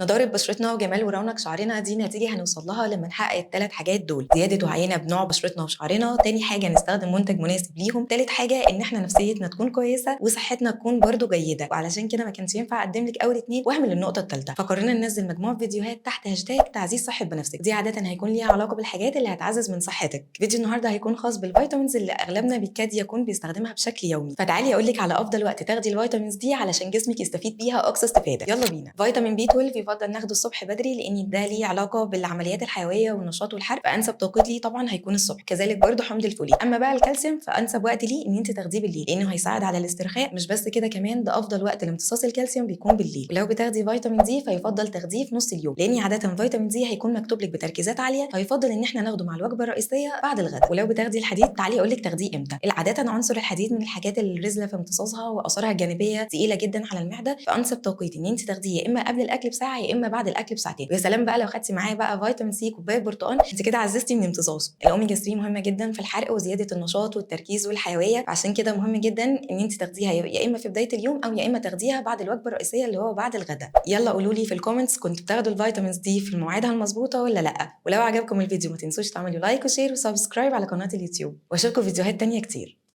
نضارة بشرتنا وجمال ورونق شعرنا دي نتيجة هنوصل لها لما نحقق الثلاث حاجات دول: زيادة وعينا بنوع بشرتنا وشعرنا، تاني حاجة نستخدم منتج مناسب ليهم، تالت حاجة ان احنا نفسيتنا تكون كويسة وصحتنا تكون برضو جيدة. وعلشان كده ما كانش ينفع اقدم لك اول اتنين واهمل النقطة الثالثة، فقررنا ننزل مجموعة فيديوهات تحت هاشتاج تعزيز صحة بنفسك. دي عادة هيكون ليها علاقة بالحاجات اللي هتعزز من صحتك. فيديو النهارده هيكون خاص بال vitamins اللي اغلبنا بيكاد يكون بيستخدمها بشكل يومي، فتعالي اقول لك على افضل وقت تاخدي ال vitamins دي علشان جسمك يستفيد بيها اقصى استفادة. يلا بينا. فيتامين B 12 يفضل ناخده الصبح بدري لان ده ليه علاقة بالعمليات الحيوية والنشاط والحرق، فانسب توقيت ليه طبعا هيكون الصبح. كذلك برضه حمض الفوليك. اما بقى الكالسيوم فانسب وقت ليه ان انت تاخديه بالليل لانه هيساعد على الاسترخاء. مش بس كده، كمان ده افضل وقت لامتصاص الكالسيوم بيكون بالليل. ولو بتاخدي فيتامين D فيفضل تاخديه في نص اليوم، لان عادة فيتامين D هيكون مكتوب لك بتركيزات عالية، فيفضل ان احنا ناخده مع الوجبة الرئيسية بعد الغداء. ولو بتاخدي الحديد تعالي اقول لك تاخديه امتى. عادة عنصر الحديد من الحاجات الرزله في امتصاصها واثارها الجانبية تقيلة جدا على المعدة، فانسب توقيت ان انت تاخديه يا اما قبل الاكل بساعة يا اما بعد الاكل بساعتين. ويا سلام بقى لو خدتي معاه بقى فيتامين C كوباية برتقال، انت كده عززتي من امتصاصه. الاوميجا 3 مهمة جدا في الحرق وزيادة النشاط والتركيز والحيوية، عشان كده مهم جدا ان انت تاخديها يا اما في بداية اليوم او يا اما تاخديها بعد الوجبة الرئيسية اللي هو بعد الغداء. يلا قولوا لي في ال comments كنتوا بتاخدوا ال vitamins دي في مواعيدها المظبوطه ولا لا؟ ولو عجبكم الفيديو ما تنسوش تعملوا like و share و subscribe على قناة اليوتيوب، واشوفكم في فيديوهات تانية كتير.